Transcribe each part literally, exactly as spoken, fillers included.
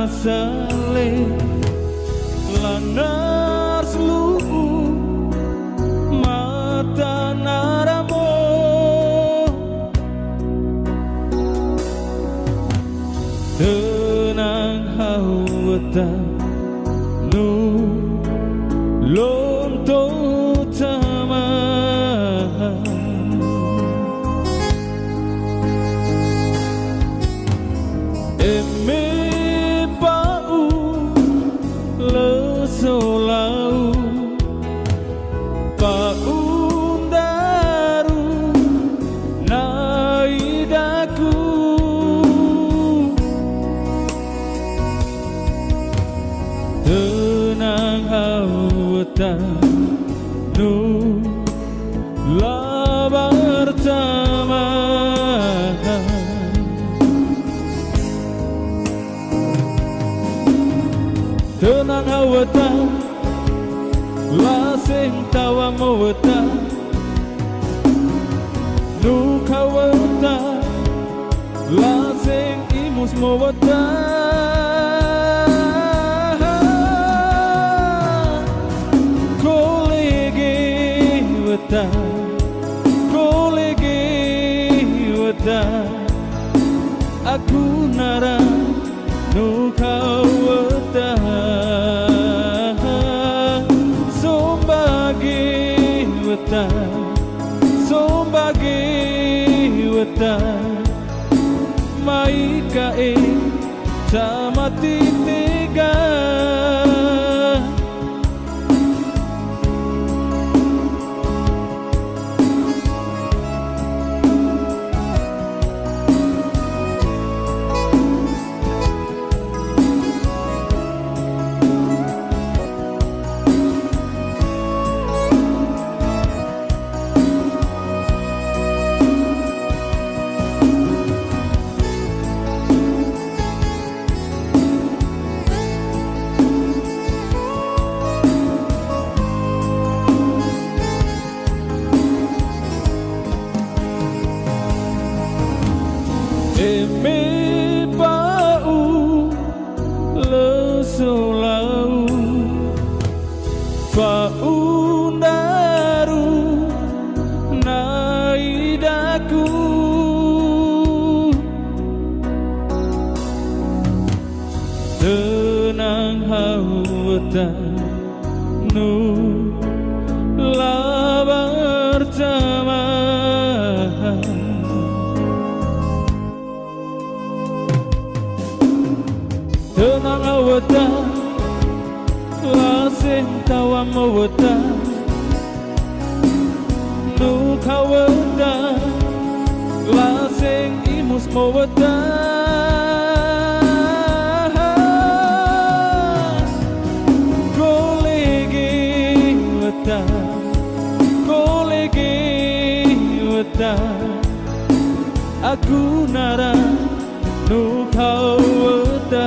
Sale lanar selu mata naramo. Tenang hawata nu lonto tama. Eme pa'u leso lau, pa'u ndaru nai daku. Tenang hawata nu la bertama. Tenang hawata, la seng tawa mawata. Nu kawata, la seng imus mawata. Kolege wata, kolege wata. Aku nara nu kawata. Sombage wata, sombage wata. Mai kae, ta mati tega. Eme pa'u leso lau, pa'u ndaru nai daku. Tenang hawata nu la bertama. Tenang hawata, la seng tawa mawata. Nu kawata, la seng imus mawata. Kolege wata, kolege wata. Aku nara nu kawata.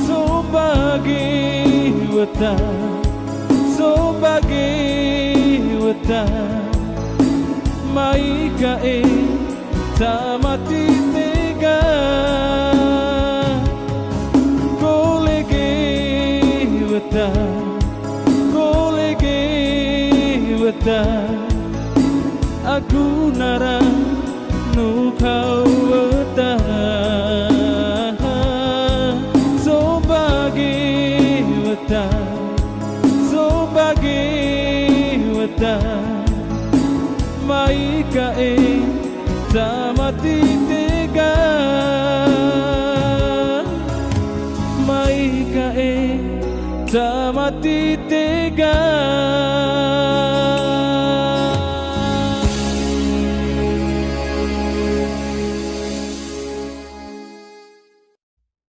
Sombage wata, sombage wata. Mai kae, ta mati tega. Kolege wata, kolege wata. Aku nara nu kawata. Sombage wata, sombage wata. Mai kae, ta mati tega. Mai kae, ta mati tega.